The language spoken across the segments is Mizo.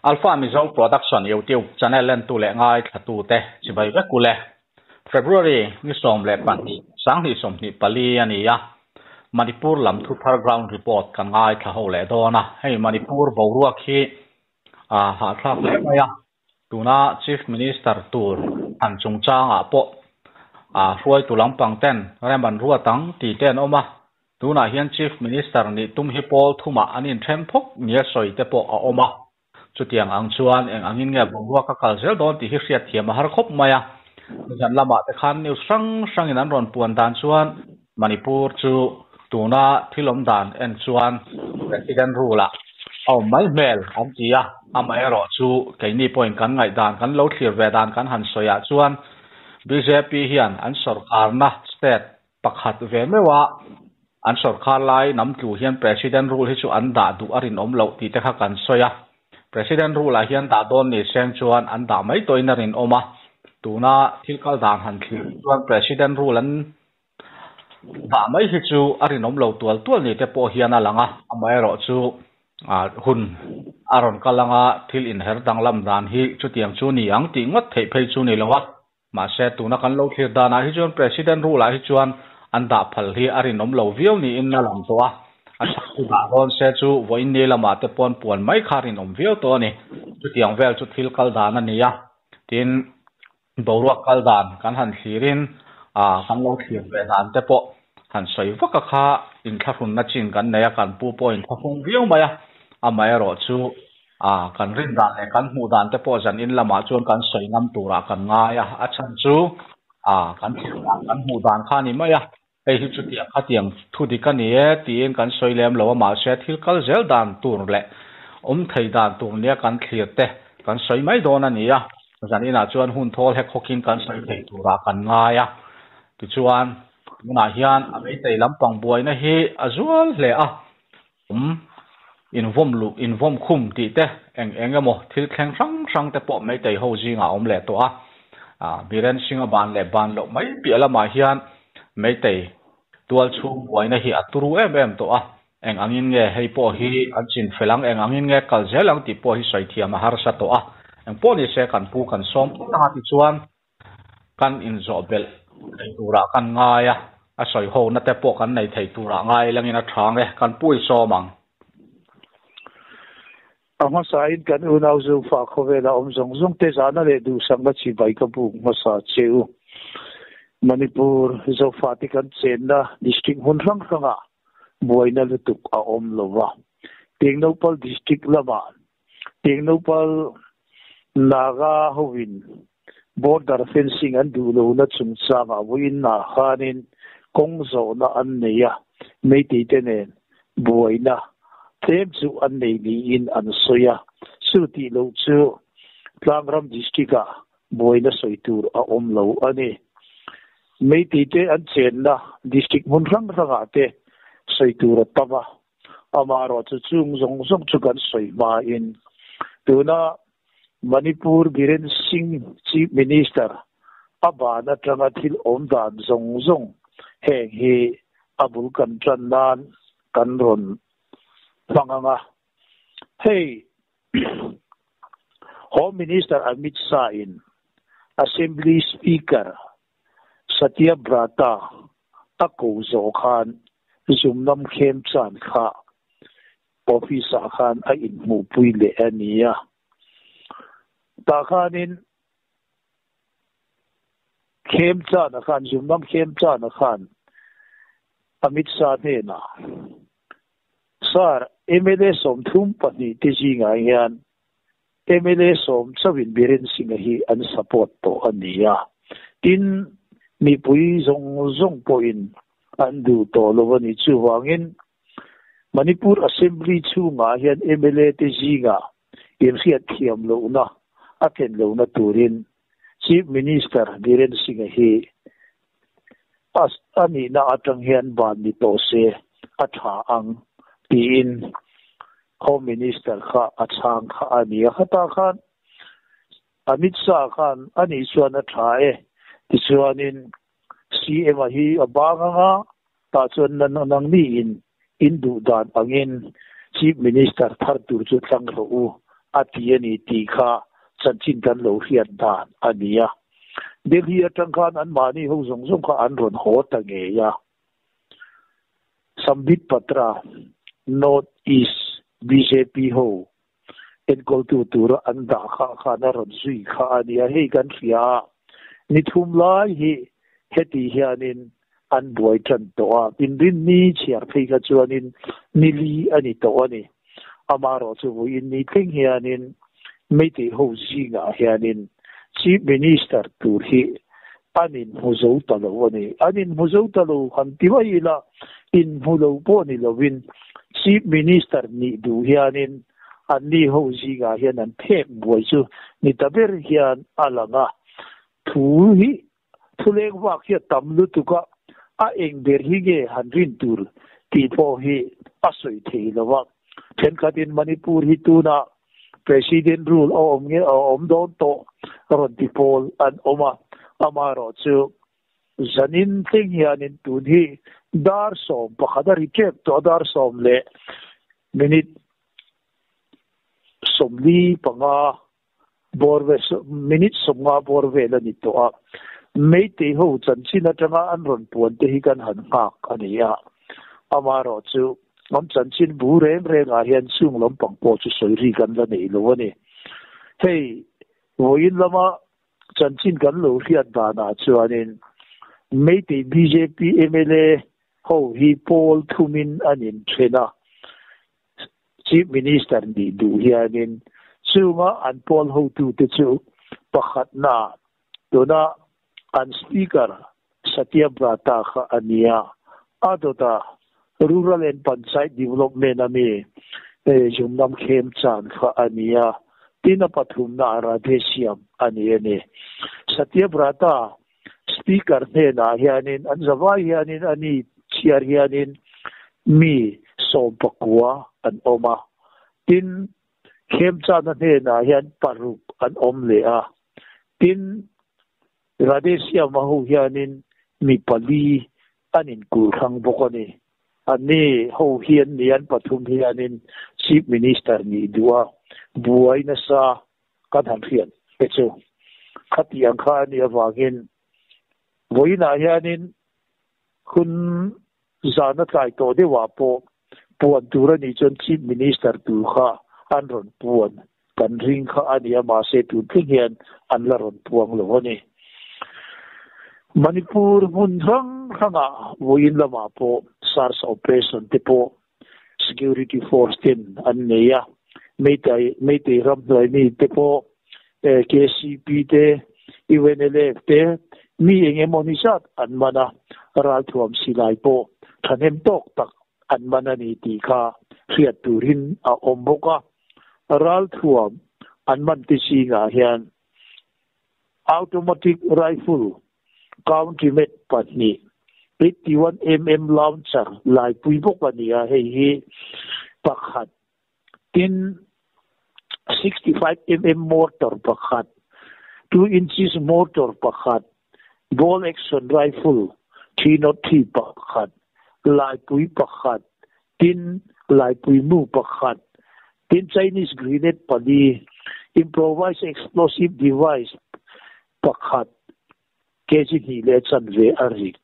Alpha Mizo Production YouTube channel entu leh ngaithla tute chibai vek ule. February ni 12 2024 a ni a, Manipur lam thuthar ground report kan ngaithla ho leh dawn a. Hei Manipur boruak hi a hahthlak hle mai a, tuna Chief Minister tur han chungchangah pawh a hruaitu lampang ten rem an ruat ang tih te an awm a, tunah hian Chief Minister nih tum hi pawl thumah an inthen phawk nia sawi te pawh a awm a. Chutiang ang chuan eng angin nge boruak a kal zel dawn tih hi hriatthiam a har khawp mai a. Nizan lamah te khan news hrang hrangin an rawn puan dan chuan Manipur chu tuna thil awm dan en chuan President rule ah a awm mai hmel an ti a. Amaherawh chu keini pawhin kan ngaihdan kan lo thlir ve dan kan han sawi ah chuan bjp hian an sawrkarna state Pakhat ve meuh a, an sawrkar lai nam tlu hian President rule hi chu an dah duh a rinawm loh tih te kha kan sawi a. President rule ah hian dah dawn ni seng chuan an dah mai tawhin a rinawm a. Tuna thil kal dan han thlir chuan President rule an dah mai hi chu a rinawm lo tual tual ni te pawh hian a lang a. Amaherawh chu hun a rawn kal anga thil inher danglam dan hi chutiang chu ni ang tih ngawt theih phei chu ni lo a. Mahse, tuna kan lo thlir danah hi chuan President rule ah hi chuan an dah phal hi a rinawm lo viau niin a lang tawh a. A chhak chu dah dawn se chu vawiin ni lamah te pawn puan mai kha a rinawm viau tawh a ni. Chutiang vel chu thil kal dan a ni a. Tin, boruak kal dan kan han thlirin kan lo thlir ve dan te pawh han sawi vak a kha inthlahrunna chin kan nei a, kan pu pawh inthlahrung viau mai a. Amaherawh chu A, kan rin dan leh kan hmuh dan te pawh zan in lamah chuan kan sawi ngam turah kan ngai a, a chhan chu a, kan thlir dan kan hmuh dan kha a ni mai a, hei hi chutiang khatiang thu dik a ni e tiin kan sawi lem lo a, mahse thil kal zel dan tur leh awm thei dan tur nia kan thlir te kan sawi mai dawn a ni a, zan inah chuan hun thawl hek hawkin kan sawi thei turah kan ngai a, tichuan tunah hian a meitei lampang buaina hi a zual hle a. Awm, invawm luh, invawm khum tih te, eng eng emaw thil thleng hrang hrang te pawh Meitei ho zingah a awm leh tawh a. Biren Singh a ban leh ban loh mai piah lamah hian Meitei tual chhung buaina hi a turu em em tawh a. Eng angin nge hei pawh hi an chin fel ang, eng angin nge kal zel ang tih pawh hi sawi thiam a harsa tawh a. Eng pawh ni se kan pu kan sawm phawt anga tichuan Kan inzawh belh thei turah kan ngai a, a sawi hona te pawh kan nei thei turah ngai langin a tha ang e, kan pui sawm ang. A hmasain kan unau Zofa khawvela awm zawng zawng te zahna leh duhsakna chibai ka buk hmasa che u. Manipur Zofate kan chenna district hmun hrang hrangah buaina lutuk a awm lova. Tengnaupal district lamah Tengnaupal Naga hovin border fencing an duh lohna chungchangah vawiin ah khanin kawng zawhna an nei a, Meitei te nen buaina tlem chu an nei niin an sawi a, chu tih loh chu Tlangram district ah buaina sawi tur a awm lo a ni. Meitei te an chenna district hmun hrang hrangah te sawi tur a tam a. Amaherawh chu chung zawng zawng chu kan sawi hmain tuna Manipur Biren Singh Chief Minister a ban atanga thil awm dan zawng zawng heng hi a bul kan tan nan kan rawn hmang ang a. Hei Home Minister Amit Shah in Assembly Speaker Satya Brata a ko zawh khan Zumnam Khem Chan kha office ah khan a inhmuhpui leh a ni a. Tah khanin Khem Chan a khan, Zumnam Khem Chan a khan Amit Shah hnenah, Sir, mla 32 te zingah hian mla 10 chauhin Biren Singh-a hi an support tawh a ni a. Tin, mipui zawng zawng pawhin an duh tawh lo a ni. Chuvangin, Manipur Assembly chhungah hian mla te zingah inhriatthiam lohna a thlen lohna turin Chief Minister Biren Singh-a hi a nihna atang hian ban ni tawh se a tha ang tiin Home Minister kha a chhang kha a ni a. Khatah khan Amit Shah khan a nih chuan a tha e tichuanin CM a hi a bang ang a, tah chuan nangni in in duh dan angin Chief Minister thar tur chu thlang rawh u a ti a ni tih kha chanchin kan lo hriat dan a ni a. Delhi atang khan an mahni ho zawng zawng kha an rawn haw ta ngei a. Sambit Patra, North East bjp ho enkawltu tura an dah kha khan a rawn zui kha a nia. Hei kan hria a, ni thum lai hi heti hianin an buai tan tawh a, inrinni chhiar phei kha chuanin ni li a ni tawh a ni. Amaherawh chu vawiin ni thleng hianin Meitei ho zingah hianin Chief Minister tur hi an inhmu zo ta lo a ni. An inhmu zo ta lo han ti mai ila, inhmu lo pawh ni lovin Chief Minister nih duh hianin anni ho zingah hian an phek buai chu ni ta ber hian a lang a. Thu hi Thuleng vak hi a tam lutuk a, a eng ber hi nge han rin tur tih pawh hi a sawi thei lo a. Thenkhatin Manipur hi tunah President rule a awm nge a awm dawn tawh rawn ti pawl an awm a, amaherawhchu zanin thleng hianin tun hi dar 11 a ri tep tawh a, dar sawm leh minute 45 Bawr ve minute 50 bawr vel a ni tawh a, Meitei ho chanchin atanga an rawn puan te hi kan han nghak a ni a. Amaherawhchu, an chanchin bu reng rengah hian chung lampang pawh chu sawi ri kan la nei lo a ni. Hei, vawiin lama chanchin kan lo hriat danah chuanin Meitei bjp mla ho hi pawl thumin an inthen a, Chief Minister nih duh hianin chunga an pawl hotute chu pakhatna tuna an Speaker Satyabrata kha a ni a, a dawta Rural and Panchayat Development a mi Yumnam Khemchand kha a ni a, tin a pathumna Radheshyam a ni a ni. Satyabrata Speaker hnenah hianin an zavai hianin a ni chhiar hianin mi 19 an awm a, tin Khemchana hnenah hian paruk an awm leh a, tin Radheshyama ho hianin mi pali an inkulh hrang bawk a ni. Anni ho hian ni an pathum hianin Chief Minister nih duh a buai nasa kan han hriat te chu khatiang kha a nih avangin vawiinah hianin hun zana tlai tawh deuhah pawh puan tur a nih chuan Chief Minister tur kha an rawn puan kan ring kha a ni a, mahse tun thleng hian an la rawn puang lo a ni. Manipur hmun hrang hrangah vawiin lamah pawh SARS operation te pawh security force ten an nei a, Meitei Meitei ramhnuai mi te pawh KCP te, UNLF te mi eng emaw ni zat an man a, ralthuam silai pawh thahnem tawk tak an man a ni tih kha hriat turin a awm bawk a. Ralthuam an man te zingah hian Automatic rifle country made pahnih, 81 mm launcher laipui bawk a ni a, hei hi pakhat, tin 65 mm mortar pakhat, 2 inches mortar pakhat, ball action rifle 303 pakhat, laipui pakhat, tin laipui mu pakhat, tin Chinese grenade pali, improvised explosive device pakhat, kg hnih leh chanve a rit,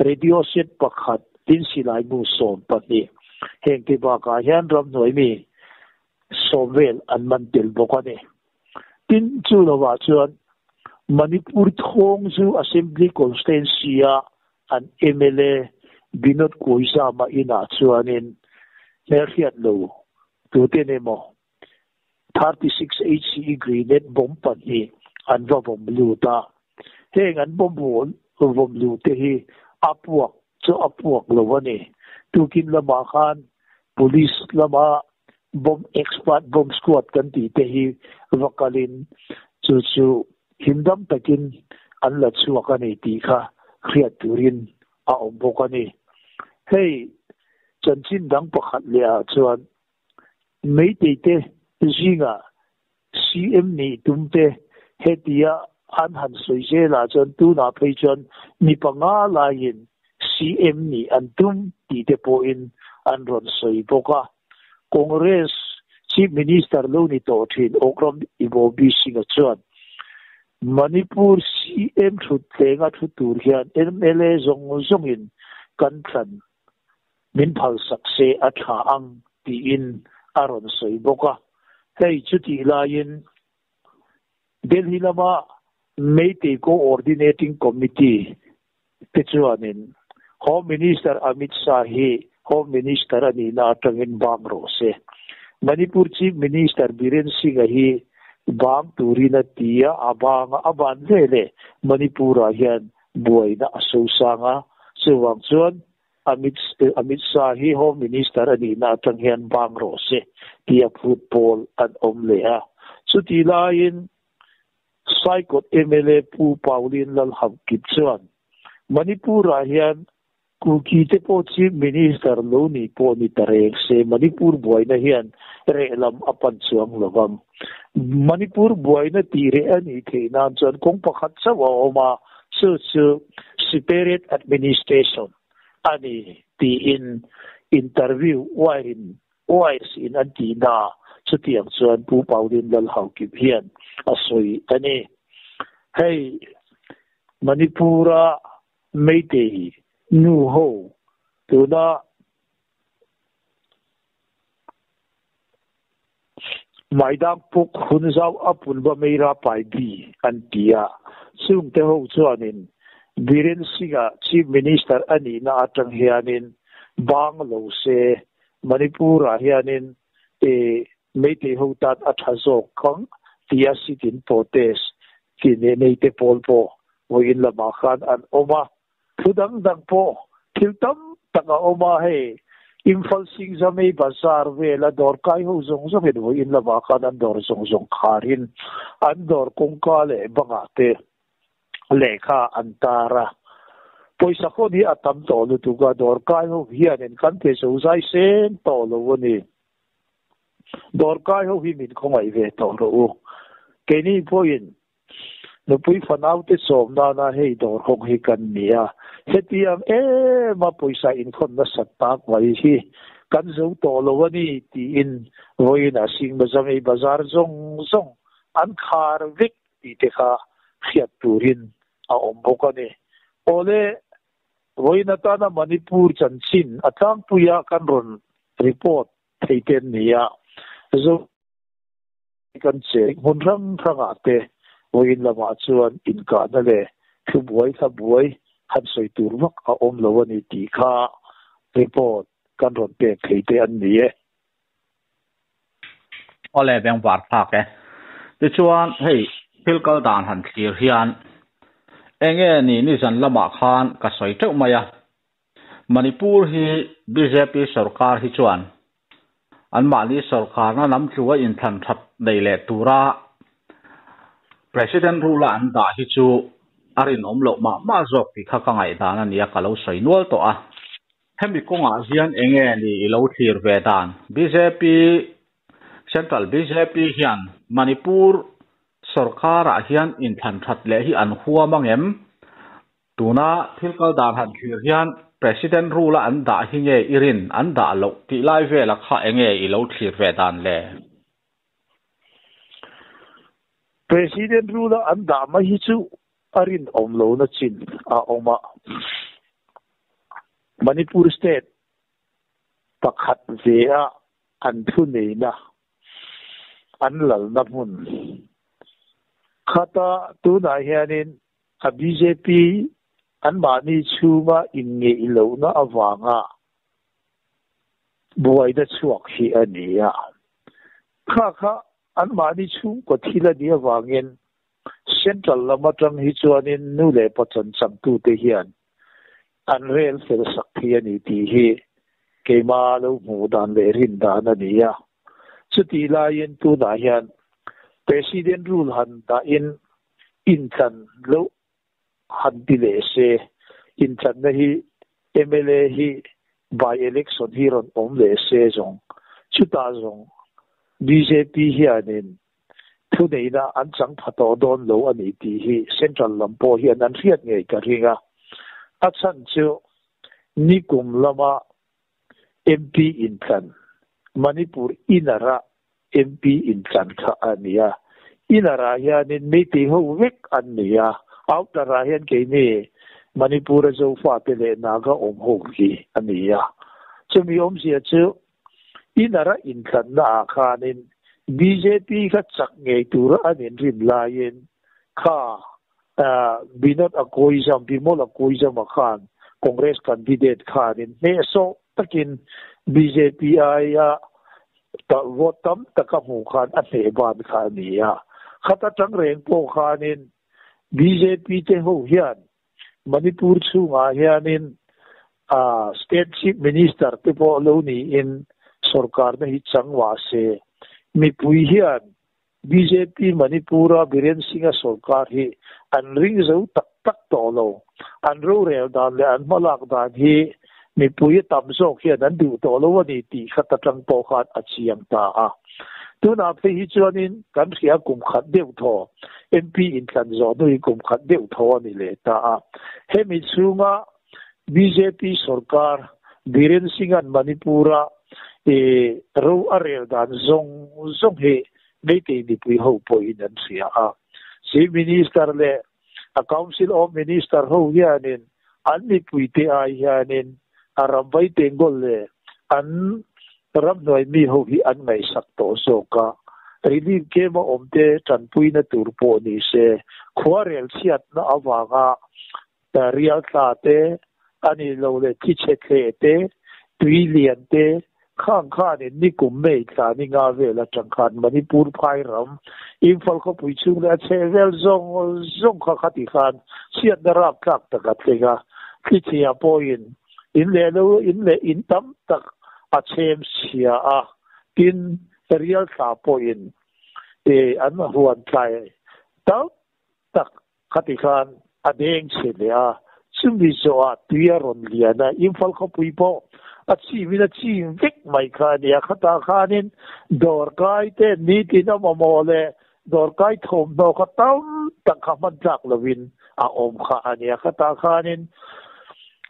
radio set pakhat, tin silai mu 12. Heng te bakah hian ramhnuai mi 10 vel an man tel bawk a ni. Tin chu lovah chuan Manipur thawng chu Assembly Constituency a an mla Binod Koizama inah chuanin hmelhriat lo tuten emaw 36 HE grenade bomb pahnih an va vawm lut a. Heng an bomb vawm lut te hi a puak chu a puak lo a ni. Tukin lamah khan police lama bomb expert bomb squad kan tih te hi va kalin chu chu himdam takin an la chhuak a ni tih kha hriat turin a awm bawk a ni. Hei chanchin dang pakhat leh ah chuan Meitei te zingah CM nih tum te hetia an han sawi zelah chuan tunah phei chuan mi panga laiin CM nih an tum tih te pawhin an rawn sawi bawk a. Congress Chief. Chief Minister lo ni tawh thin Okram Ibobi Singh-a chuan Manipur CM thutthlenga thu tur hian mla zawng zawngin kan thlan min phalsak se a tha ang tiin a rawn sawi bawk a. Hei chutih laiin Delhi lama Meitei Coordinating Committee te chuanin Home Minister Amit Shah hi Home Minister a nihna atangin bang rawh se. Manipur Chief Minister Biren Singh-a hi bang turin a ti a, a bang a, a ban veleh Manipur-ah hian buaina a sosang a, chuvang chuan Amit Amit Shah hi Home Minister a nihna atang hian bang rawh se tia phut pawl an awm leh a. Chutih laiin Saikawt mla Pu Pauline Lalhamkip chuan Manipur-ah hian Kuki te pawh Chief Minister lo nih pawh ni ta reng se Manipur buaina hian reh lam a pan chuang lo vang. Manipur buaina tih reh a nih theih nan chuan kawng pakhat chauh a awm a, chu chu Separate Administration a ni tiin interview wire in wires in an tih na chutiang chuan Pu Pauline Lalhaukip hian a sawi a ni. Hei Manipur-a Meitei nu ho tuna Maidang puk hun zau a punba meira pai bi an ti a, chungte ho chuanin Biren Singh-a Chief Minister a nihna atang hianin bang lo se Manipur-ah hianin e Meitei ho tan a tha zawk ang tia sit-in protest ti neh neite pawl pawh vawiin lamah khan an awm a. Thu dang dang pawh thil tam tak a awm a, hei Imphal Singzamei Bazar vela dawr kai ho zawng zawngin vawiin lamah khan an dawr zawng zawng kharin an dawr kawngka leh bangah te lehkha an tar a. Pawisa khawn hi a tam tawh lutuk a, dawr kai ho hianin kan pe zo zai sen tawh lo a ni. Dawr kai ho hi min khawngaih ve tawh rawh u. Keini pawhin Nupui fanaute sawm nana hei dawr hawng hi kan ni a, hetiang ema pawisa inkhawn nasat tak mai hi kan zo tawh lo a ni tiin vawiinah Singbazamei bazar zawng zawng an khar vek tih te kha hriat turin a awm bawk a ni. Awle, vawiin atana Manipur chanchin a tlangpuia kan rawn report thei te an ni a, zo. Kan che hmun hrang hrangah te vawiin lamah chuan inkahna leh thu buai thla buai han sawi tur vak a awm lo a ni tih kha report kan rawn pek thei te an ni e. Awle bengvar thlak e. Tichuan hei thil kal dan han thlir hian enge ni nizan lamah khan ka sawi teuh mai a. Manipur hi bjp sorkar hi chuan anmahni sorkarna lam tlua inthlan that nei leh tura President rule a an dah hi chu a rinawm loh mah mah zawk tih kha ka ngaihdan a nia ka lo sawi nual tawh a. Hemi kawngah hian enge ni i lo thlir ve dan? Bjp, Central bjp hian Manipur sorkarah hian inthlan that leh hi an huam angem? Tuna thil kal dan han thlir hian President rule a an dah hi nge i rin an dah loh tih lai vela kha enge i lo thlir ve dan le? President rule a an dah mai hi chu a rinawm lohna chin a awm a. Manipur state pakhat ve a an thuneihna an lalna hmun khata tunah hianin A bjp anmahni chhunga inngeih lohna avanga buaina chhuak hi a ni a. Kha kha anmahni chhungkaw thil a nih avangin Central lam atang hi chuanin nu leh pa chanchangtute hian an rel fel sak thei a ni tih hi keima lo hmuh dan leh rin dan a ni a. Chutih laiin tunah hian President rule han dahin Intlan loh han ti leh se, intlanna hi mla hi by election hi rawn awm leh se zawng, chutah zawng bjp hianin thuneihna an chang pha tawh dawn lo a ni tih hi central lam pawh hian an hriat ngei ka ring a. A chhan chu nikum lama MP intlan Manipur inner-a. MP inthlan kha a ni a. Inner ah hianin Meitei ho vek an ni a, outer ah hian keini Manipur-a Zofate leh Naga awm ho hi a ni a. Chumi awmzia chu inner-a inthlanna ah khanin bjp kha chak ngei tura an inrin laiin kha Binod Akoijam, Bimol Akoijam-a khan Congress candidate khanin hnehsawh takin bjp aia vote tam tak a hmuh khan a hneh ban kha a ni a. Khat atang reng pawh khanin bjp te ho hian Manipur chhungah hianin State Chief Minister te pawh lo niin sorkarna hi chang mah se mipui hian bjp Manipur-a Biren Singh-a sorkar hi an ring zo tak tak tawh lo. An rorel dan leh an hmalak dan hi mipui a tam zawk hian an duh tawh lo a ni tih khat atang pawh khan a chiang ta a. Tunah phei hi chuanin kan hria kum khat deuh thaw, MP inthlan zawh hnuin kum khat deuh thaw a ni leh ta a. Hemi chhunga bjp sorkar Biren Singh-a'n Manipur-a ro a rel dan zawng zawng hi Meitei mipui ho pawhin an hria a. Chief Minister leh a Council of Minister ho hianin an mipuite ai hianin a ram vai tengkawl leh an ramhnuai mi ho hi an ngaihsak tawh zawk a. Relief camp a awmte tanpuina tur pawh ni se, khuarel chhiatna avanga Rial tla te, a nih loh leh thi chhe thleh te, tui lian te, khang khanin nikum May thla ni nga vel atang khan Manipur phai ram Imphal khawpui chhung leh a chheh vel zawng zawng kha khati khan chhiatna rapthlak tak a thleng a, thlichhia pawhin in leh lo in leh in tam tak a chhem chhia a, tin rial thla pawhin an huan tlai tam tak Khati khan a deng chhe leh a, chumi zawhah tui a rawn lian a, Imphal khawpui pawh a chim in a chim vek mai kha a nia. Khatah khanin dawrkai te nitin a mamawh leh dawrkai thawmhnaw kha tam tak kha hman tlak lovin a awm kha a nia. Khatah khanin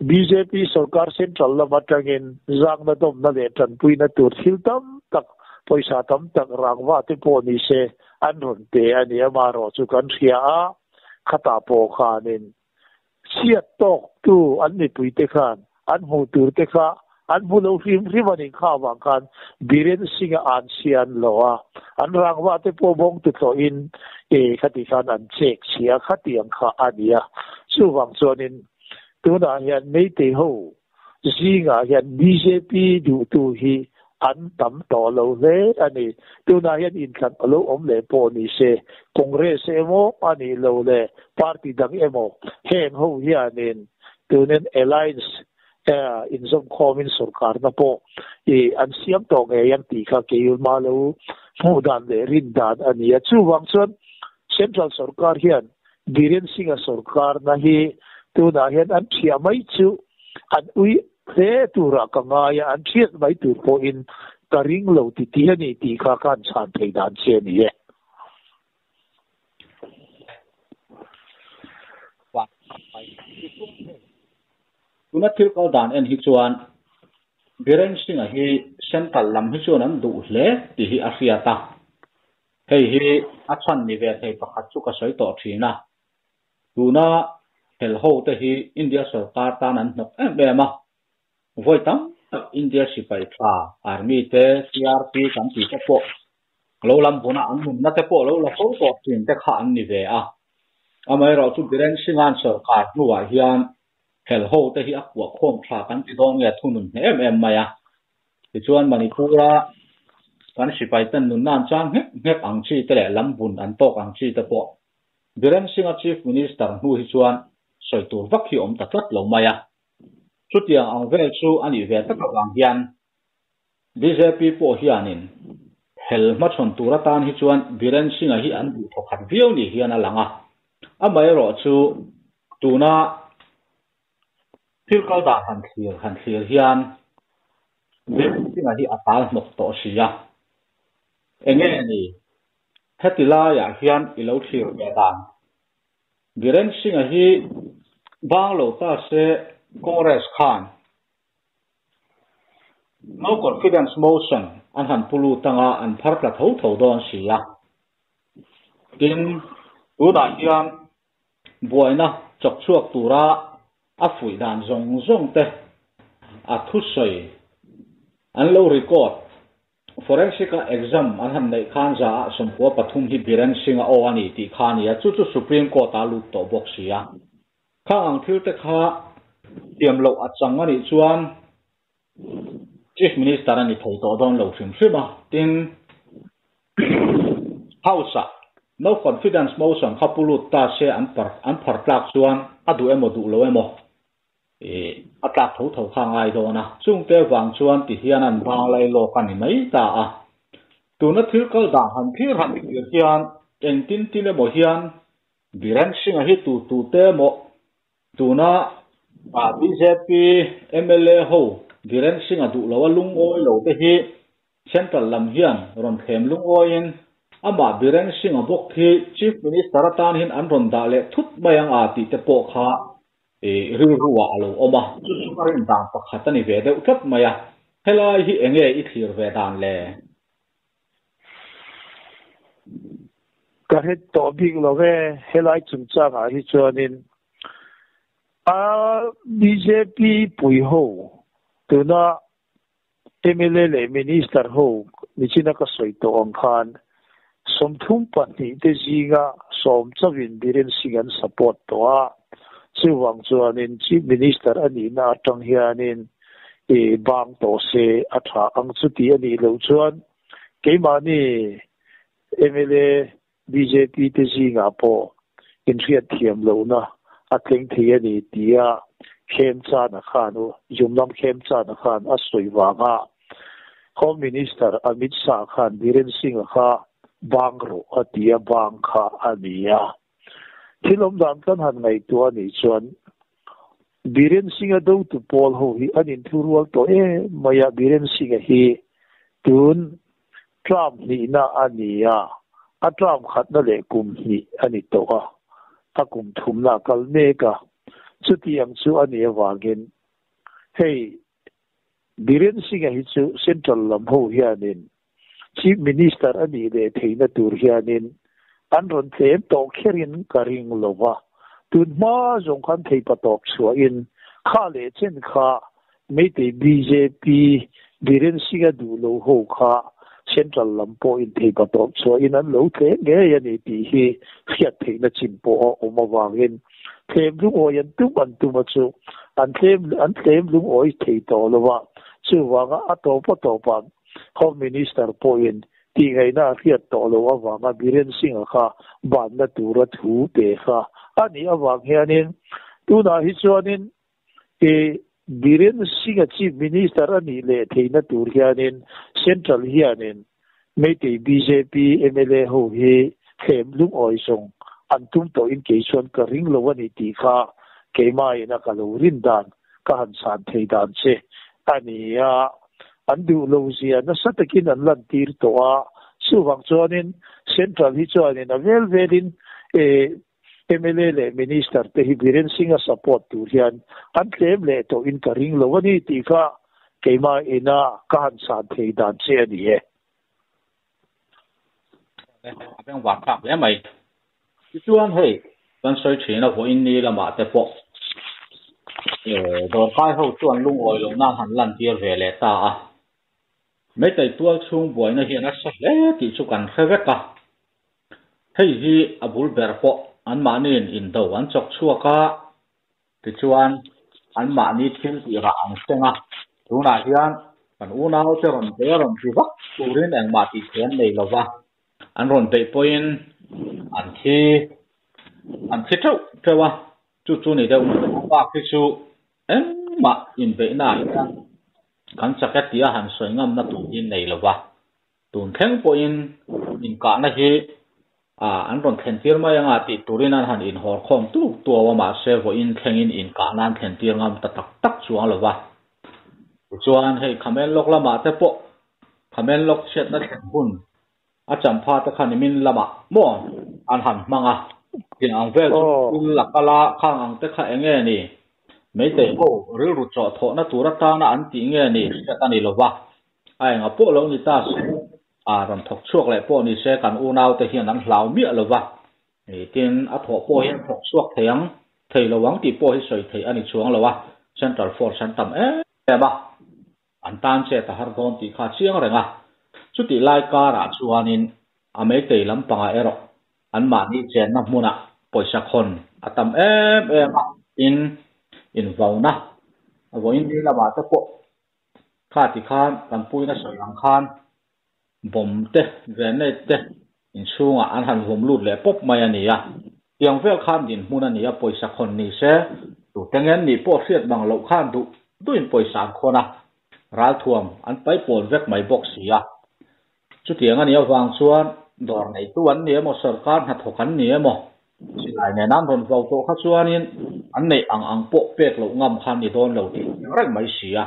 bjp sorkar central lam atangin zangna dawmna leh tanpuina tur thil tam tak, pawisa tam tak rangva te pawh ni se An rawn pe a ni, amaherawh chu kan hria a, khatah pawh khanin chhiat tawktu an mipuite khan an hmuh tur te kha an hmu lo hrim hrim a nih kha avang khan Biren Singh-a an chhia an lo a, an rangva te pawh bawng tutlawhin e khati khan an chek chhia khatiang kha a ni a. Chuvang chuanin tunah hian Meitei ho Zingah hian bjp duhtu hi an tam tawh lo hle a ni. Tunah hian inthlan a lo awm leh pawh ni se, Congress emaw a nih lo leh party dang emaw heng ho hianin tunin alliance inzawmkhawmin sorkarna pawh an siam tawh ngei ang tih kha keimah lo hmuh dan leh rin dan a ni a. Chuvang chuan Central sorkar hian Biren Singh-a sorkarna hi tunah hian an thiah mai chu an ui hle turah ka ngai a, an thiat mai tur pawhin ka ring lo ti ti a ni tih kha ka han chhan thei dan che a ni e. Tuna thil kal dan en hi chuan Biren Singh-a hi central lam hi chuan an duh hle tih hi a hriat a. Hei hi a chhan ni ve thei pakhat chu ka sawi tawh thin a, tuna hel ho te hi India sorkar tan an hnawk em em a, vawi tam tak India sipai tha, Army te, CRP kan tih te pawh lo lam buna an nunna te pawh lo la fo tawh thin te kha an ni ve a. Amaherawhchu chu Biren Singh-a'n sorkar hnuah hian hel ho te hi a kuah khawm tha kan ti dawn nge thunun hneh em em mai a. Tichuan Manipur-a kan sipai ten nunna an chang nghek nghek ang chi te leh lam bun an tawk ang chi te pawh Biren Singh-a Chief Minister hnu hi chuan sawi tur vak hi awm ta tlat lo mai a. Chutiang ang vel chu a nih ve tak avang hian bjp pawh hianin hel hmachhawn tur atan hi chuan Biren Singh-a hi an duh thawkhat viau ni hian a lang a. Amaherawh chu tuna Thil kal dan han thlir han thlir hian Biakchhinga hi a tal hnawk tawh si a. Enge ni? Heti laiah hian i lo thlir ve dan. Biren Singh-a hi bang lo ta se Congress khan No Confidence Motion. an han pu lut anga an phar tla tho tho dawn si a. Tin, tunah hian buaina chawk chhuak tura a fuih dan zawng zawng te a thusawi an lo record. Forensic a exam an han neih khan za ah 93 hi Biren Singh a aw a ni tih kha a ni a, chu chu Supreme Court ah a lut tawh bawk si a. Khang ang thil te kha thiam loh a chang a nih chuan Chief Minister a ni thei tawh dawn lo hrim hrim a, tin House ah no confidence motion kha pu lut ta se an an phar tlak chuan a duh emaw duh lo emaw Ih, a tlak tho tho kha a ngai dawn a, chungte vang chuan ti hian an bang lai lawk a ni mai ta a. Tuna thil kal dan han thlir han thlir hian engtin tin emaw hian Biren Singh-a hi tu tu te emaw tuna bjp mla ho Biren Singh-a duh lo a lungawi lo te hi Central lam hian rawn thlem lungawiin amah Biren Singh-a bawk hi Chief Minister atan hian an rawn dah leh thut mai ang a tih te pawh kha I rilru ah a lo awm a, chu chu ka rin dan pakhat a ni ve deuh tlat mai a, helai hi enge i thlir ve dan le? Ka hret tawh bik lo ve, helai chungchang ah hi chuanin a bjp pui ho tuna mla leh minister ho nichina ka sawi tawh ang khan 32 te zinga 10 chauhin Biren Singh an support tawh a, chuvang chuanin Chief Minister a nihna atang hianin i bang tawh se a tha ang chu tih a nih loh chuan keimahni mla bjp te zingah pawh inhriat thiam lohna a tleng thei a ni tia Khemchana khan u Yumnam Khemchana khan a sawi vanga Home Minister Amit Shah khan Biren Singh-a kha bang rawh a ti a, bang kha a ni a. Thil awm dan kan han ngaihtuah a nih chuan Biren Singh-a dotu pawl ho hi an inthurual tawh em mai a, Biren Singh-a hi tun Term hnihna a ni a, a term khatna leh kum hnih a ni tawh a, a kum thumna a kal mek a. Chutiang chu a nih avangin hei Biren Singh-a hi chu Central lam ho hianin Chief Minister a nih leh theihna tur hianin an rawn tlem tawh kherin ka ring lo va. Tun hma zawng khan theipa tawp chhuahin kha leh chen kha Meitei bjp Biren Singh-a duh lo ho kha Central lam pawh intheipa tawp chhuahin an lo tlem ngei a ni tih hi hriat theihna chin pawh a awm avangin tlem lungawi an tum an tum a chu an tlem an tlem lungawi thei tawh lo a, chuvanga a tawp a tawpah Home Minister pawhin tihngaihna a hriat tawh loh avanga Biren Singh-a kha banna tura thu pe kha a nih avang hianin tunah hi chuanin I Biren Singh-a Chief Minister a nih leh theihna tur hianin Central hianin Meitei bjp mla ho hi thlem lungawi zawng an tum tawhin kei chuan ka ring lo a ni tih kha keimahina ka lo rin dan ka han chhan thei dan che a ni a. An duh lo zia nasa takin an lantir tawh a, chuvang chuanin Central hi chuanin a vel velin mla leh Minister te hi Biren Singh-a support tur hian an tlem leh tawh in ka ring lo a ni tih kha keimah ina ka han chhan thei dan che a ni e. A beng vang thlak hle mai. Tichuan hei kan sawi thin a vawiin ni lamah te pawh dawrkai ho chuan lungawi loh nan han lantir ve leh ta a. Meitei tual chhung buaina hian a sa hle tih chu kan hre vek a. Hei hi a bul ber pawh anmahniin indo an chawk chhuak a, tichuan anmahni thil tih rah an seng a, tunah hian kan unaute rawn bei a rawn ti vak turin engmah tih theih an nei lo va, an rawn beih pawhin an thi an thi teuh teuh a, chu chu ni deuh mai a bak hi chu engmah inbeihnaah hian kan chak e tia han sawi ngamna tur hi nei lo va. Tun thleng pawhin inkahna hi an rawn thlen tir mai anga tih turin an han inhawr khawm tuk tuau a, mahse vawiin thlengin inkahna an thlen tir ngam ta tak tak chuang lo va. Tichuan hei Khamen lawk lamah te pawh Khamen lawk chhiatna thlen hun a champha te kha nimin lamah maw an han hmang a, tiang ang vel chu thil a kal a, khang ang te kha eng nge ni? Meitei ho rilru chawhthawhna tur atana an tih nge ni hriat a ni lo va. A enga pawh lo ni ta se, a rawn thawk chhuak leh pawh ni se kan unaute hian an hlau miah lo va. Tin, a thawh pawh hian thawk chhuak thei ang, thei lo ang tih pawh hi sawi theih a ni chuang lo a, Central Force an tam em em a, an tan chet a har dawn tih kha a chiang reng a. Chutih lai karah chuanin a meitei lampangah erawh anmahni chenna hmunah pawisa khawn a tam em em a, tin, invauna vawiin ni lamah te pawh Kha ti khan kan puina sawi ang khan bomb te, grenade te inchhungah an han vawm lut leh pawp mai a ni a. Tiang vel khan dinhmun a ni a, pawisa khawn ni se, tute ngen nih pawh hriat mang loh khan duh duhin pawisa an khawn a, ralthuam an paipawn vek mai bawk si a. Chutiang a nih avang chuan dawr neitu an ni emaw, sorkar hnathawk an ni emaw, silai nen an rawn vau tawh kha chuanin an neih ang ang pawh pek loh ngam kha an ni dawn lo tih chiang reng mai si a.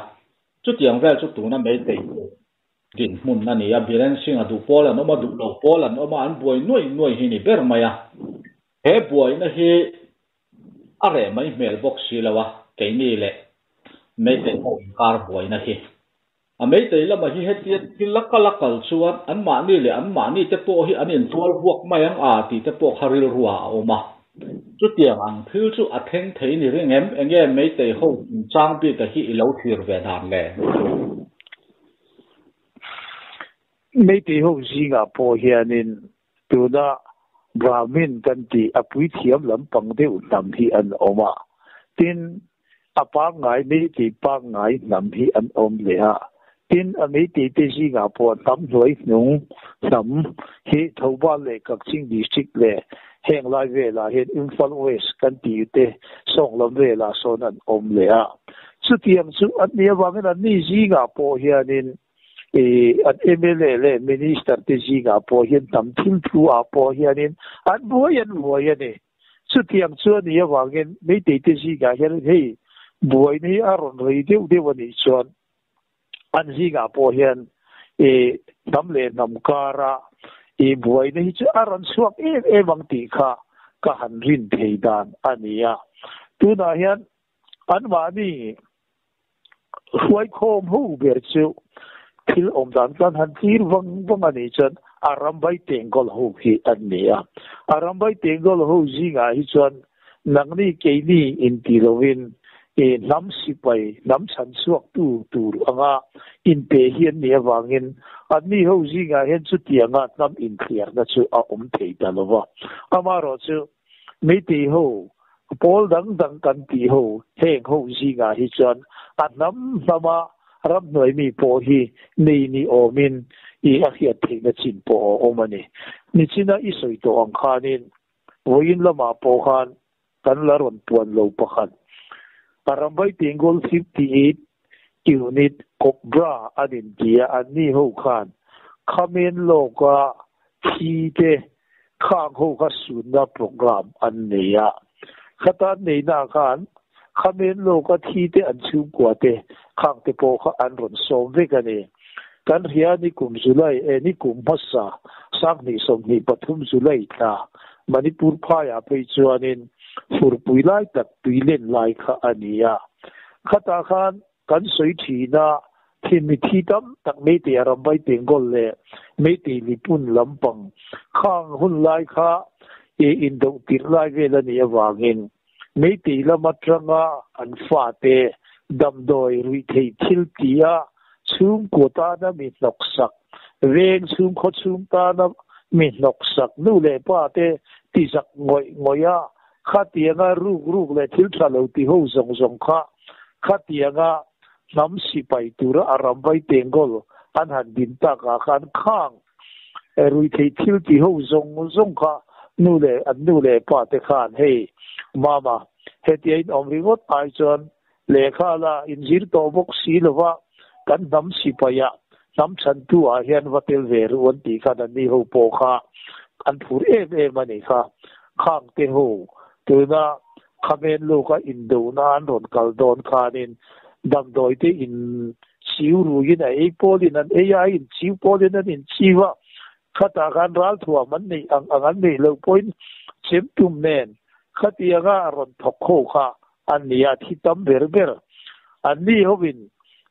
Chutiang vel chu tuna Meitei chu dinhmun a ni a, Biren Singh a duh pawl an awm a, duh lo pawl an awm a, an buai nuai nuai hi ni ber mai a. He buaina hi a reh mai hmel bawk si lo a, keini leh Meitei ho inkar buaina hi. A meitei lamah hi hetia thil a kal a kal chuan anmahni leh anmahni te pawh hi an intual vuak mai ang a tih te pawh kha rilruah a awm a. Chutiang ang thil chu a thleng thei ni ring em? Enge meitei ho chungchang bika hi i lo thlir ve dan le? Meitei ho zingah pawh hianin tuna Brahmin kan tih a puithiam lampang deuh hnam hi an awm a. Tin, A pangngai meitei pangngai hnam hi an awm leh a, tin a meitei te zingah pawh hnam hnuai hnung hnam hi Thoubal leh Kakching District leh heng lai velah hian Imphal West kan tih te sawng lam velah sawn an awm leh a. Chutiang chu an nih avangin anni zingah pawh hianin an mla leh Minister te zingah pawh hian hnam thil thu ah pawh hianin an buai an buai a ni. Chutiang chu a nih avangin Meitei te zingah hian hei buaina hi a rawn rei deuh deuh a nih chuan an zingah pawh hian i hnam leh hnam kara i buaina hi chu a rawn chhuak em em ang tih kha ka han rin thei dan a ni a. Tunah hian anmahni Hruaikhawm ho ber chu thil awm dan chuan han thlir vang vang a nih chuan Arambai Tengkawl ho hi an ni a. Arambai Tengkawl ho zingah hi chuan nangni keini inti lovin i hnam sipai, hnam chhan chhuaktu tur anga inpe hi an nih avangin anni ho zingah hian chutianga hnam inthliarna chu a awm thei ta lo va. Amaherawhchu Meitei ho, pawl dang dang kan tih ho, heng ho zingah hi chuan a hnam hnama ramhnuai mi pawh hi nei ni awmin i a hriat theihna chin pawh a awm a ni. Nichina i sawi tawh ang khanin vawiin lamah pawh khan kan la rawn puan lo pakhat. A rambai Tengol 58 Unit Cobra an inti a, anni ho khan Khamen lawka thi te Khang ho kha sunna program an nei a, khata an neihna ah khan Khamen lawka thi te an chhungkua te khang te pawh kha an rawn sawm vek a ni. Kan hria ni kum July eh ni kum hmasa sanghnih 23 July thla Manipur phaiah phei chuanin furpui lai tak tui len lai kha a ni a, khatah khan Kan sawi thin a, thim mi thi tam tak Meitei Arambai Tengkawl leh Meitei Lipun lampang khang hun lai kha i indoh tirh lai vel a nih avangin Meitei lam atanga an fate damdawi ruih theih thil ti a chhungkua tana mi hnawksak, veng chhungkhaw chhung tana mi hnawksak nu leh pa te ti zak ngawih ngawih a Khatianga ruk ruk leh thil tha lo ti ho zawng zawng kha khatianga hnam sipai tura a ramvai tengkawl an han din takah khan khang ruihtheih thil ti ho zawng zawng kha nu leh an nu leh pa te khan hei mama hetia in awm ringawt ai chuan lehkha la inzir tawh bawk si lova kan hnam sipaiah hnam chhantu ah hian va tel ve ru an tih khan an ni ho pawh kha an phur em em a nih kha. Khang te ho tuna Khamen luka indona an rawn kal dawn khanin damdawi te in chiu ruin a ei pawlin an ei a, in chiu pawlin an in chiu a, khatah khan ralthuam an neih ang ang an neih loh pawhin chem tum nen khatianga a rawn thawk ho kha An ni a, thi tam ber ber. An ni hovin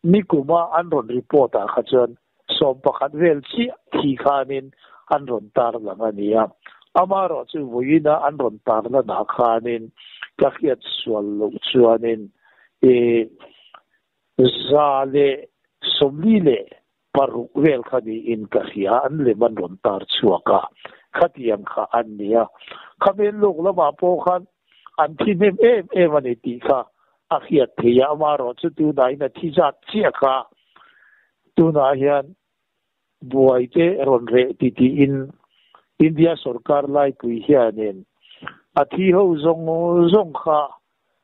nikuma an rawn report ah kha chuan 11 vel chiah thi khanin an rawn tarlang a ni a. Amaherawhchu vawiina an rawn tarlanah khanin ka hriat sual loh chuanin i 146 vel kha niin ka hria, an lem an rawn tar chhuak a, khatiang kha an ni a. Khamel lawk lamah pawh khan an thi hnem em em a ni tih kha a hriat theih a, amaherawhchu tunah in a thi zat chiah kha tunah hian buai te rawn reh ti tiin India sorkar laipui hianin a thi ho zawng zawng kha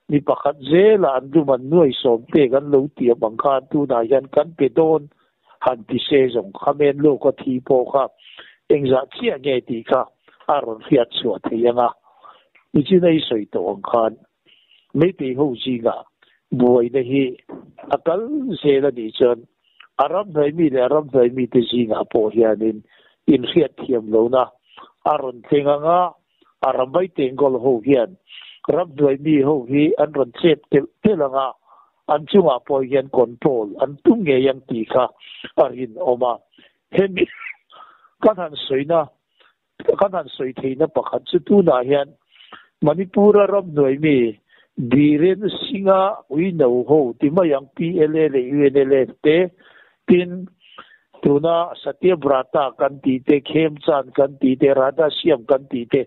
Mi pakhat zela an lum an nuai sawm pek an lo tiam ang khan tunah hian kan pe dawn han ti se zawng kha men lawka thi pawh kha engzah chiah nge tih kha a rawn hriat chhuah thei ang a. Nichina i sawi tawh ang khan Meitei ho zingah buaina hi a kal zel a nih chuan a ramhnuai mi leh a ramhnuai mite zingah pawh hianin inhriat thiam lohna a rawn thleng ang a, A ramvai tengkawl ho hian ramhnuai mi ho hi an rawn chep telh telh ang a, an chungah pawh hian control an tum ngei ang tih kha a rinawm a. Hemi kan han sawina, kan han sawi theihna pakhat chu tunah hian Manipur-a ramhnuai mi Biren Singh-a uino ho ti mai ang PLA leh UNLF te, tin, Tuna Satyabrata kan tih te, Khemchand kan tih te, Radha Shyam kan tih te,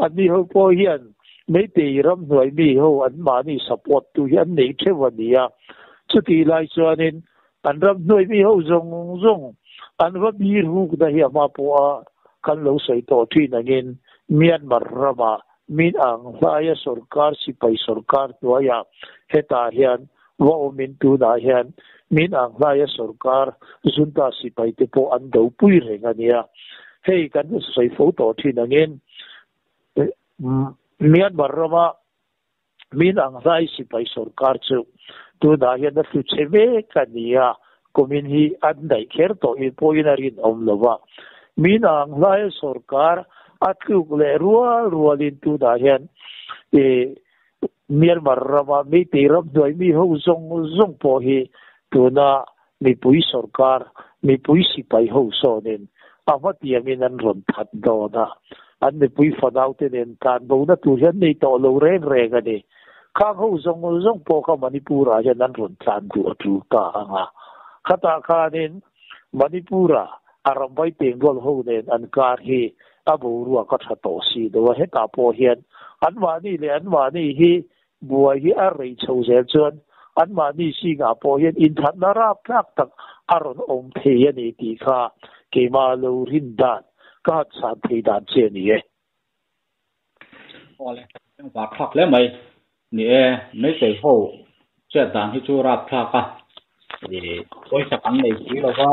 anni ho pawh hian Meitei ramhnuai mi ho an mahni support tu hi an neih theuh a ni a. Chutih lai chuanin an ramhnuai mi ho zawng zawng an va bir hukna hi a hma pawha kan lo sawi tawh thin angin Myanmar ramah min ang hlaia sorkar sipai sorkar hnuaiah hetah hian va awmin tunah hian min ang hlaia sorkar junta sipai te pawh an do pui reng a nia. Hei kan sawi fo tawh thin angin Myanmar rama min ang hlai sipai sorkar chu tunah hian a hlu che mek a ni a, kumin hi an daih kher tawh in pawhin a rinawm lo va. Min ang hlaia sorkar a tluk leh rual rualin tunah hian Myanmar rama Meitei ramhnuai mi ho zawng zawng pawh hi tuna mipui sorkar, mipui sipai ho sawnin a hmatiangin an rawn that dawn a, an mipui fanaute nen tlanbona tur hian nei tawh lo reng reng a ni. Khang ho zawng zawng pawh kha Manipur-ah hian an rawn tlan duh a tul ta ang a. Khatah khanin Manipur-a a ramvai tengrual ho nen an kar hi a boruak a tha tawh si lo a, hetah pawh hian anmahni leh anmahni hi buai hi a rei chho zel chuan anmahni zingah pawh hian inthatna raptlak tak a rawn awm thei a ni tih kha keimah lo rin dan ka han chhan thei dan che a ni e. Awle, engvar thlak hle mai. Ni e, Meitei ho chet dan hi chu rapthlak a, pawisa kan nei si lo va,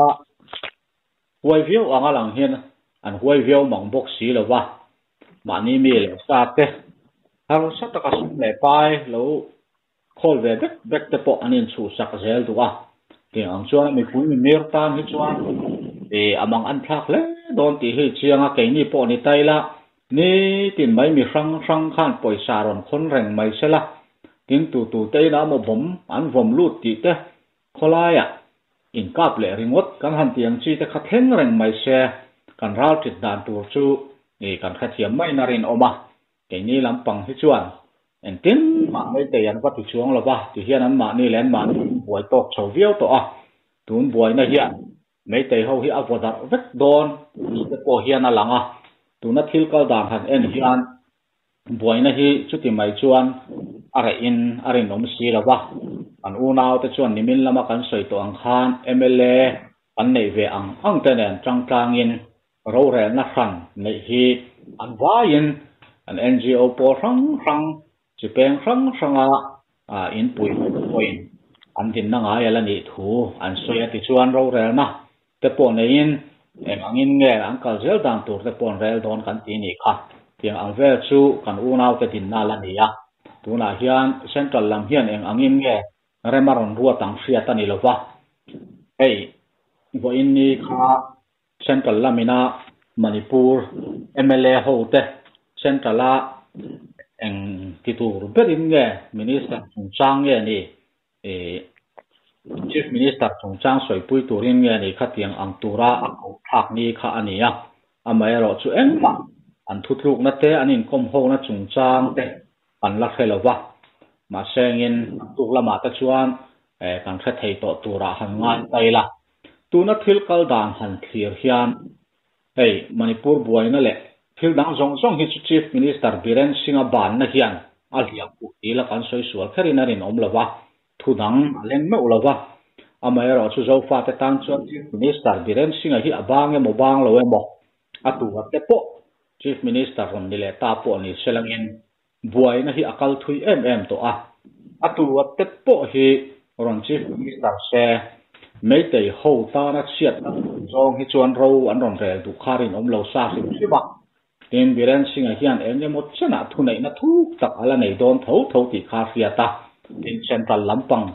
huai viau anga lang hian an huai viau mang bawk si lo va, mahni mi leh sa te harsa taka sum leh pai lo khawl ve bek bek te pawh an inchhuhsak zel duh a, tiang ang chuan mipui mimir tan hi chuan ih a mang an thlak hle dawn tih hi chiang a, keini pawh ni ta ila nitin mai mi hrang hrang khan pawisa rawn khawn reng mai sela, tin tu tu te inah emaw bawm an vawm lut tih te khawlaiah inkap leh ringawt kan han ti ang chi te kha thleng reng mai se, kan ral tit dan tur chu ih kan hrethiam mai na rinawm a. Keini lampang hi chuan engtin mah Meitei an va ti chuang lo va, ti hian anmahni leh anmahni in buai tawk chho viau tawh a, tun buaina hian Meitei ho hi a vaw darh vek dawn ni te pawh hian a lang a, tuna thil kal dan han en hian buaina hi chuti mai chuan a reh in a rinawm si lo va, kan unau te chuan nimin lama kan sawi tawh ang khan mla kan neih ve ang ang te nen tangtlangin Rorelna hran neih hi an vaiin an NGO pawl hrang hrang, chi peng hrang hranga inpui pawhin an dinna ngai a la nih thu an sawi a. Tichuan rorelna te pawh neiin eng angin nge an kal zel dan tur te pawh an rel dawn kan ti nih kha. Tiang ang vel chu kan unaute dinna a la ni a. Tunah hian Central lam hian eng angin nge rem a rawn ruat ang hriat a ni lova. Hei vawiin ni kha Central lamina Manipur mla ho te Central a eng ti tur berin nge Minister chungchang nge ni ih Chief Minister chungchang sawipui turin nge ni khatiang ang tura a koh thlak ni kha a ni a, amaherawhchu engmah an thutlukna te an inkawm hona chungchang te kan la hre lo va, mahse engin an tuk lamah te chuan kan hre thei tawh turah han ngai ta ila. Tuna thil kal dan han thlir hian hei Manipur buaina leh thil dang zawng zawng hi chu Chief Minister Biren Singh-a banna hian a hliah khuh ti ila kan sawi sual kherin a rinawm lo va, thu dang a leng meuh lo va. Amaherawhchu Zofate tan chuan Chief Minister Biren Singh-a hi a bang emaw bang lo emaw a tura te pawh Chief Minister rawn ni leh ta pawh ni selangin buaina hi a kal thui em em tawh a. A tura te pawh hi rawn Chief Minister se Meitei ho tana chhiatna zawng hi chuan ro an rawn rel duh kha rinawm lo sa hrim hrim a. Tin, Biren Singh-a hian eng emaw chenah thuneihna thuk tak a la nei dawn tho tho tih kha a hriat a. Tin, Central lampang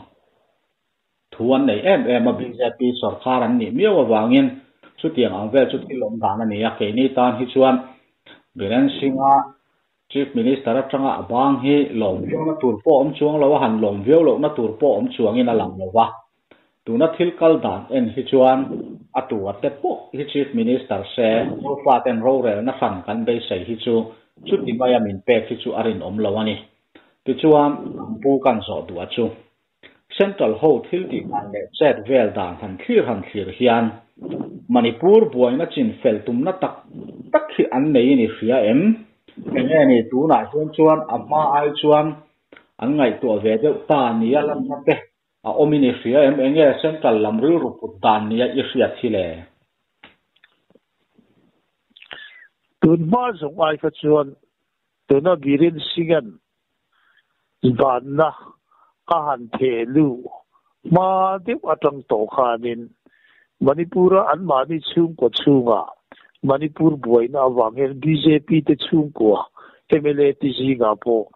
thu an nei em em a, bjp sawrkar an nih miau avangin chutiang ang vel chu thil awm dan a ni a. Keini tan hi chuan Biren Singh-a Chief Minister atanga a bang hi lawm viauna tur pawh awm chuang lo a, han lawm viau lohna tur pawh awm chuangin a lang lo va. Tuna thil kal dan en hi chuan a tu a te pawh hi Chief Minister se Zofaten rorelna hran kan beisei hi chu chuti maia min pek hi chu a rinawm lo a ni. Tichuan, an pu kan zawh duh a chu. Central ho thil tih dan leh chet vel dan han thlir han thlir hian Manipur buaina chin fel tumna tak tak hi an nei ni hria em? Enge ni tunah hian chuan a hma ai chuan an ngaihtuah ve deuh ta nia lanna te A awm in i hria em? Enge Central lam rilru put dan nia i hriat hi le? Tun hma zawng ai kha chuan tuna Biren Singh-a'n vanna a han theh luh hma deuh atang tawh khanin Manipur-a anmahni chhungkaw chhungah Manipur buaina avang hian bjp te chhungkua mla te zingah pawh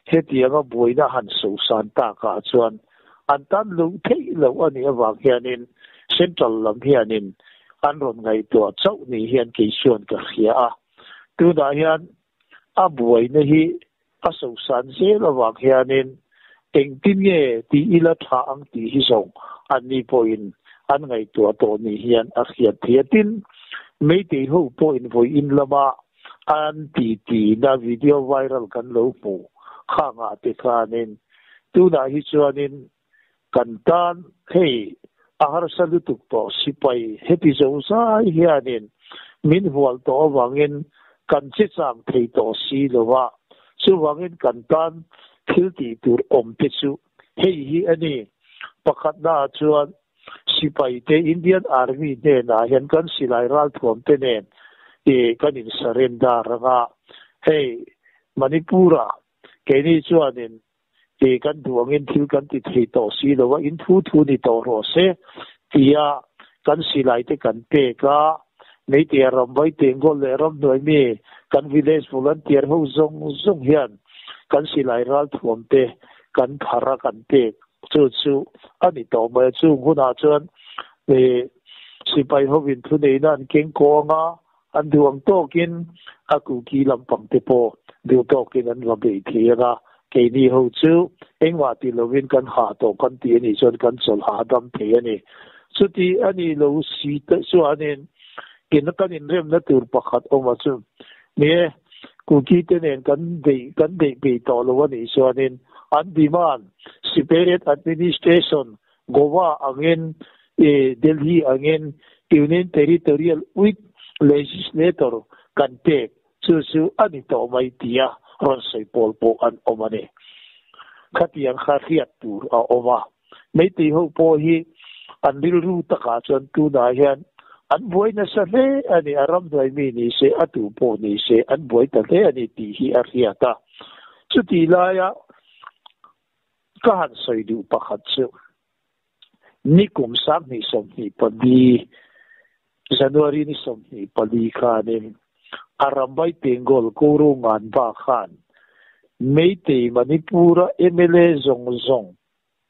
hetianga buaina han sosan takah chuan an tan loh theih loh a nih avang hianin Central lam hianin an rawn ngaihtuah chauh ni hian kei chuan ka hria a. Tunah hian a buaina hi a sosan zel avang hianin engtin nge tih ila tha ang tih hi zawng anni pawhin an ngaihtuah tawh ni hian a hriat theih a. Tin, Meitei ho pawhin vawiin lama an titi na video viral kan lo hmu khangah te khanin tunah hi chuanin kan tan hei a harsa lutuk tawh sipai heti zo zai hianin min hual tawh avangin kan che chang thei tawh si lo a, chuvangin kan tan thil tih tur awm te chu hei hi a ni. Pakhatna ah chuan sipai te Indian Army hnenah hian kan silai ralthuam te nen ih kan in surrender anga hei Manipur ah keini chuanin Ti kan duh angin thil kan ti thei tawh si lo a, in thu thu ni tawh rawh se tia kan silai te kan pek a, Meitea ramvai Tenggol leh ramhnuai mi kan village volunteer ho zawng zawng hian kan silai ralthuam te kan phar a kan pek chu chu a ni tawh mai a, chung hunah chuan sipai hovin thuneihna an keng kawng a, An duh ang tawkin a kuki lampang te pawh duh tawkin an va beih thei ang a, keini ho chu engmah ti lovin kan hah tawh kan ti a nih chuan kan chawlh hahdam thei a ni. Chuti a nih lo si te chuanin in kan inremna tur pakhat awm a chu ni e, kuki te nen kan beih kan beih peih tawh lo a nih chuanin an demand separate administration Goa angin Delhi angin Union Territorial with Legislator kan pek chu chu a ni tawh mai tia rawn sawi pawl pawh an awm a ni. Khatiang kha hriat tur a awm a. Meitei ho pawh hi an rilru takah chuan tunah hian an buai nasa hle a ni, a ramhnuai mi ni se, a tu pawh ni se an buai ta hle a ni tih hi a hriat a. Chutih laia Ka han sawi duh pakhat chu nikum 2024 January ni 24 khanin Arambai Tengol Koru Nganba khan Meitei Manipur-a mla zawng zawng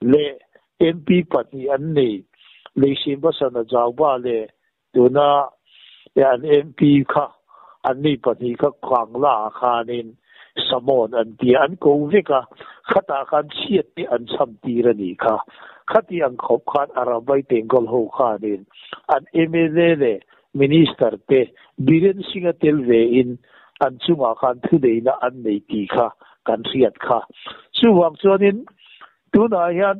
leh MP pahnih an nei Leisimbasana Jauba leh Tuna an MP kha anni pahnih kha Kangla ah khanin Samon an ti a, an ko vek a, khatah khan chhiat te an chham tir a nih kha. Khati ang khawp khan Arambai Tengkawl ho khanin an mla leh Minister te Biren Singh-a tel ve in an chungah khan thuneihna an nei tih kha kan hriat kha. Chuvang chuanin tunah hian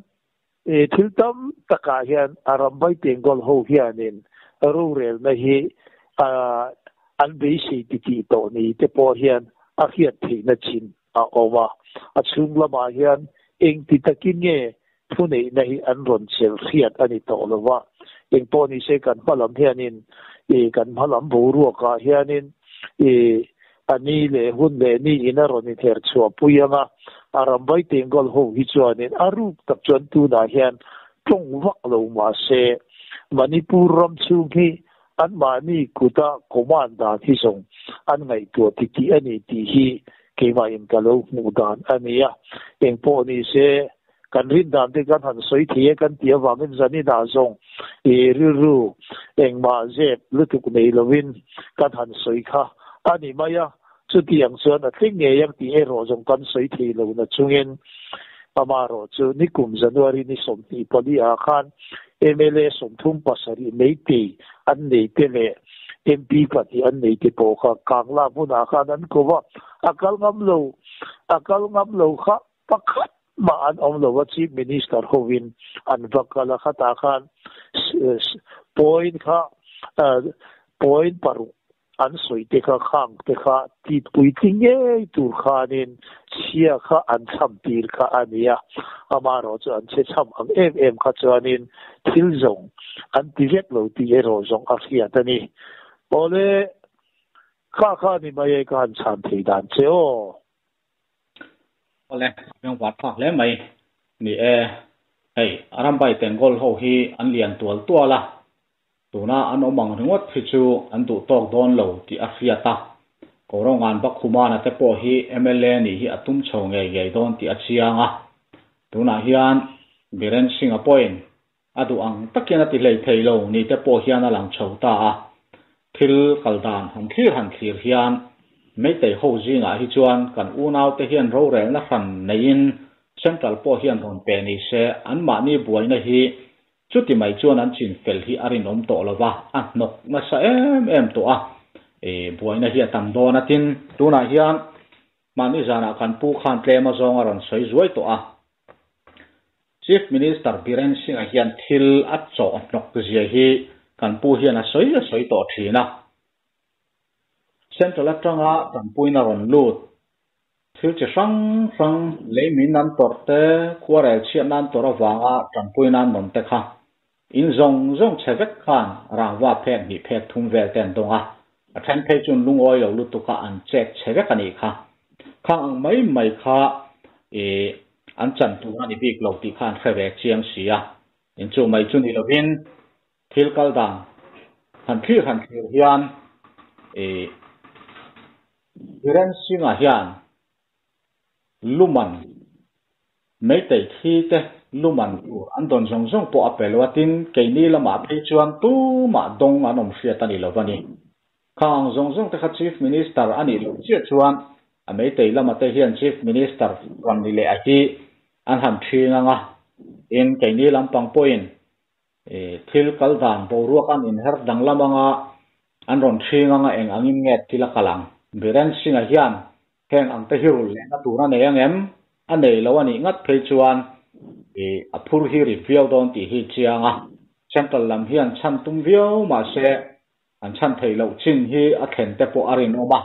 thil tam takah hian Arambai Tengkawl ho hianin rorelna hi an beisei titih tawh ni te pawh hian a hriat theihna chin a awm a, a chhung lamah hian engti takin nge thuneihna hi an rawn chelh hriat a ni tawh lo va, engpawh ni se kan hma lam hianin ih kan hma lam boruakah hianin ih a ni leh hun leh ni in a rawn inher chhuah pui ang a, a rambai Tenggol ho hi chuanin a ruk tak chuan tunah hian tawng vak lo mah se Manipur ram chhung hi Anmahni kuta command dan hi zawng an ngaihtuah titih a ni tih hi keimahin ka lo hmuh dan a ni a. Engpawh ni se, kan rin dan te kan han sawi thei e kan tih avangin zaninah zawng i rilru engmah zep lutuk nei lovin kan han sawi kha a ni mai a. Chutiang chuan a thleng ngei ang tih erawh zawng kan sawi thei lo na chungin amaherawh chu nikum January ni 24 ah khan mla 37 Meitei an nei te leh MP pahnih an nei te pawh kha Kangla hmunah khan an ko va, a kal ngam lo, a kal ngam lo kha pakhat mah an awm lo va, Chief Minister hovin an va kal a, khatah khan point kha point paruk An sawi te kha khang te kha tit puitling ngei tur khanin chhia kha an chham tir kha a ni a, amaherawh chu an chhe chham ang em em kha chuanin thil zawng an ti vek lo tih erawh zawng a hriat a ni. Awle, kha kha ni mai e ka han chhan thei dan che aw. Awle, a vengvar thlak hle mai. Ni e, hei Arambai Tengol ho hi an lian tual tual a, Tuna an awm ang ringawt hi chu an duh tawk dawn lo tih a hriat a, Korongan Bakhumana te pawh hi mla nih hi a tum chho ngei ngei dawn tih a chiang a. Tunah hian Biren Singh-a pawhin a duh ang takin a ti hlei thei lo ni te pawh hian a lang chho ta a. Thil kal dan han thlir han thlir hian Meitei ho zingah hi chuan kan unaute hian rorelna hran neiin Central pawh hian rawn pe ni se anmahni buaina hi Chuti mai chuan an chin fel hi a rinawm tawh lo va, a hnawk nasa em em tawh a, i buaina hi a tam dawn a tin. Tunah hian mahni zanah kan pu khan tlem a zawng a rawn sawi zuai tawh a. Chief Minister Biren Singh-a hian thil a chawh hnawk zia hi kan pu hian a sawi a sawi tawh thin a. Central atanga tanpuina rawn lut Thil chi hrang hrang lei min an tawrh te, khuarel chhiat nan tawrh avanga tanpui nan nawm te kha in zawng zawng chhe vek khan rangva phek hnih phek thum vel te an dawng a, a then phei chuan lungawi lo lutuk a an chek chhe vek a nih kha. Khang ang mai mai kha i an chan tur a ni bik lo tih kha an hre ve chiang si a, in chu mai chu ni lovin Thil kal dan han thlir han thlir hian i Biren Singh-a hian luman Meitei thi te luman tur an dawn zawng zawng pawh a pe lo a, tin keini lamah phei chuan tumah dawng an awm hriat a ni lo va ni. Khang ang zawng zawng te kha Chief Minister a nih loh chiah chuan a Meitei lama te hian Chief Minister rawn ni leh a hi an han ṭhing ang a, tin keini lampang pawhin Thil kal dan boruak an inher danglam anga an rawn ṭhing anga eng angin nge thil a kal ang? Biren Singh-a hian heng ang te hi rulh lehna tur a nei ang em? A nei lo a nih ngat phei chuan a phur hi rit viau dawn tih hi chiang a. Central lam hian chhan tum viau mah se an chhan theih loh chin hi a thlen te pawh a rinawm a.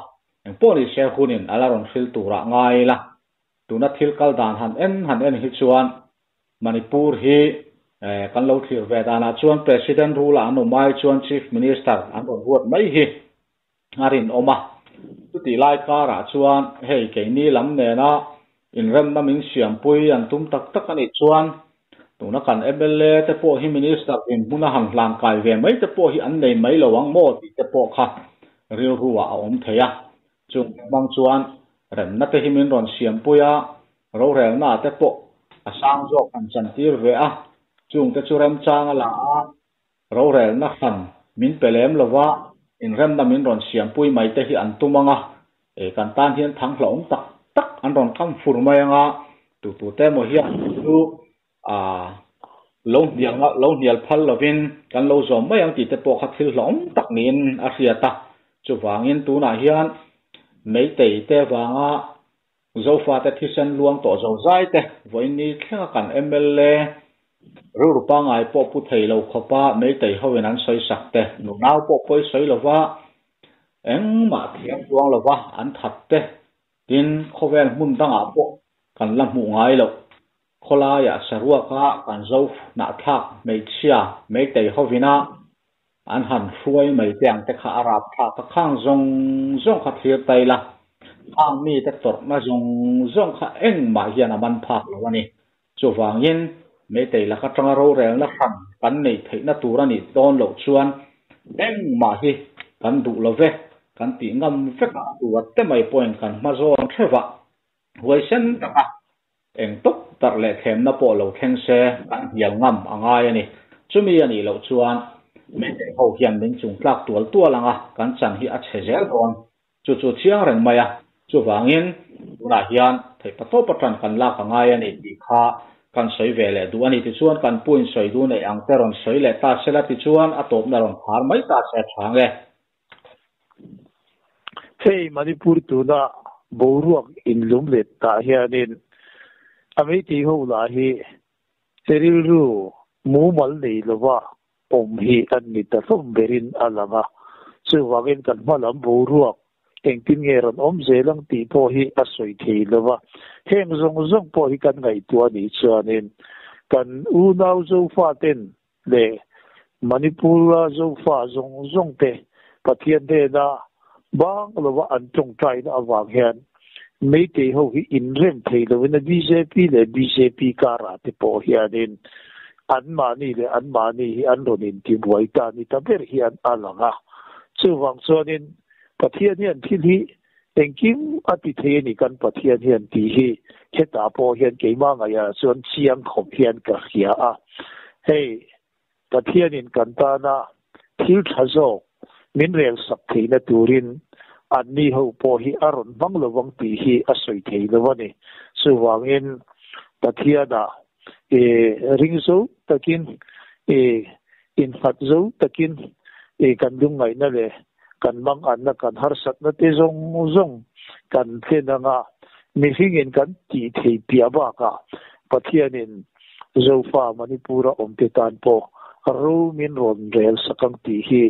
Engpawh ni se hunin a la rawn hril turah ngai ila. Tuna thil kal dan han en han en hi chuan Manipur hi kan lo thlir ve danah chuan President rule ah an awm ai chuan Chief Minister an rawn ruat mai hi a rinawm a. Chutih lai karah chuan hei keini lam nena inremna min siampui an tum tak tak a nih chuan tuna kan mla te pawh hi Minister dinhmun a han hlan kai ve mai te pawh hi an nei mai lo ang maw tih te pawh kha rilru ah a awm thei a. Chung hmang chuan remna te hi min rawn siampui a, Rorelna te pawh a sang zawk han chantir ve a, chungte chu remchang a la a, rorelna hran min pe lem lo va, inremna min rawn siampui mai te hi an tum ang a, kan tan hian thang hlauhawm tak tak an rawn kam fur mai ang a, tu tu te emaw hian chu a. Lo hnial lo hnial phal lovin kan lo zawm mai ang tih te pawh kha thil hlawm tak niin a hriat a. Chuvangin tunah hian Meitei te vanga Zofate thisen luang tawh zo zai te vawiin thlenga kan mla rilru pangngai pawh pu thei lo khawpa Meitei hoin an sawi sak te, nunau pawh pawi sawi lova engmah thiam chuang lova an that te, tin khawvel hmun dangah pawh kan la hmuh ngai loh. Khawlaiah saruaka kan zo hnahthlak hmeichhia Meitei hovina an han hruai mai te ang te kha a rap thlak a, khang zawng zawng kha thlir ta ila, khang mite tawrhna zawng zawng kha engmah hian a man phak lo a ni. Chuvangin Meitei lak atanga rorelna hran kan neih theihna tur a nih dawn loh chuan engmah hi kan duh lo ve, kan tih ngam vek a, a tu a te mai pawhin kan hma zawn hrevah huaisen taka Eng tawp tarh leh thlemna pawh lo thleng se kan hnial ngam a ngai a ni. Chumi a nih loh chuan Meitei ho hian min chung tlak tual tual ang a, kan chan hi a chhe zel dawn. Chu chu chiang reng mai a. Chuvangin tunah hian theihpatawp atan kan lak a ngai a ni tih kha kan sawi ve leh duh a ni. Tichuan kan pu in sawi duh neih ang te rawn sawi leh ta sela tichuan a tawpna rawn khar mai ta se a tha ang e. Hei Manipur tuna boruak inlum let tah hianin a meitei ho lah hi rilru mumal nei lova awm hi an ni ta hlawm berin a lang a, chuvangin kan hma lam boruak engtin nge rawn awm zel ang tih pawh hi a sawi thei lova, heng zawng zawng pawh hi kan ngaihtuah anih chuanin kan unau Zofaten leh Manipur-a Zofa zawng zawng te Pathian hnena bang lova an tawngtaina avang hian Meitei ho hi inrem thei lovin a bjp leh bjp karah te pawh hianin anmahni leh anmahni hi an rawn intibuai ta ni ta ber hian a lang a. Chuvang chuanin Pathian hian thil hi Engkim a ti thei a ni kan Pathian hian tih hi hetah pawh hian keimah ngaihah chuan chiang khawp hian ka hria a. Hei Pathianin kan tana thil tha zawk min rel sak theihna turin anni ho pawh hi a rawn hmang lo vang tih hi a sawi thei lo a ni. Chuvangin Pathiana i ring zo takin i innghat zo takin i kan lungngaihna leh kan manganna kan harsatna te zawng zawng kan thlen anga mihringin kan tih thei piah bakah Pathianin Zofa Manipur-a awmte tan pawh ro min rawn rel sak ang tih hi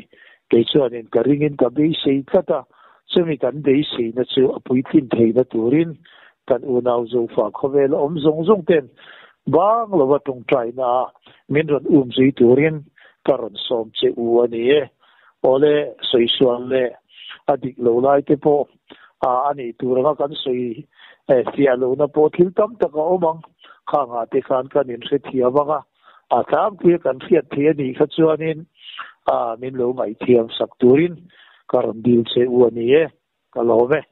kei chuanin ka ringin ka beisei tlat a, chumi kan beiseina chu a puitlin theihna turin kan unau Zofa khawvela awm zawng zawng ten bang lova tawngtaina a min rawn um zui turin ka rawn sawm che u a ni e. Awle sawi sual leh a dik lo lai te pawh a a nih tur anga kan sawi fiah lohna pawh thil tam tak a awm ang. Khangah te khan kan inhrethiam ang a, a tlangpuia kan hriat theih a nih kha chuanin a min lo ngaihthiam sak turin ka rawn dil che u a ni e, ka lawm e.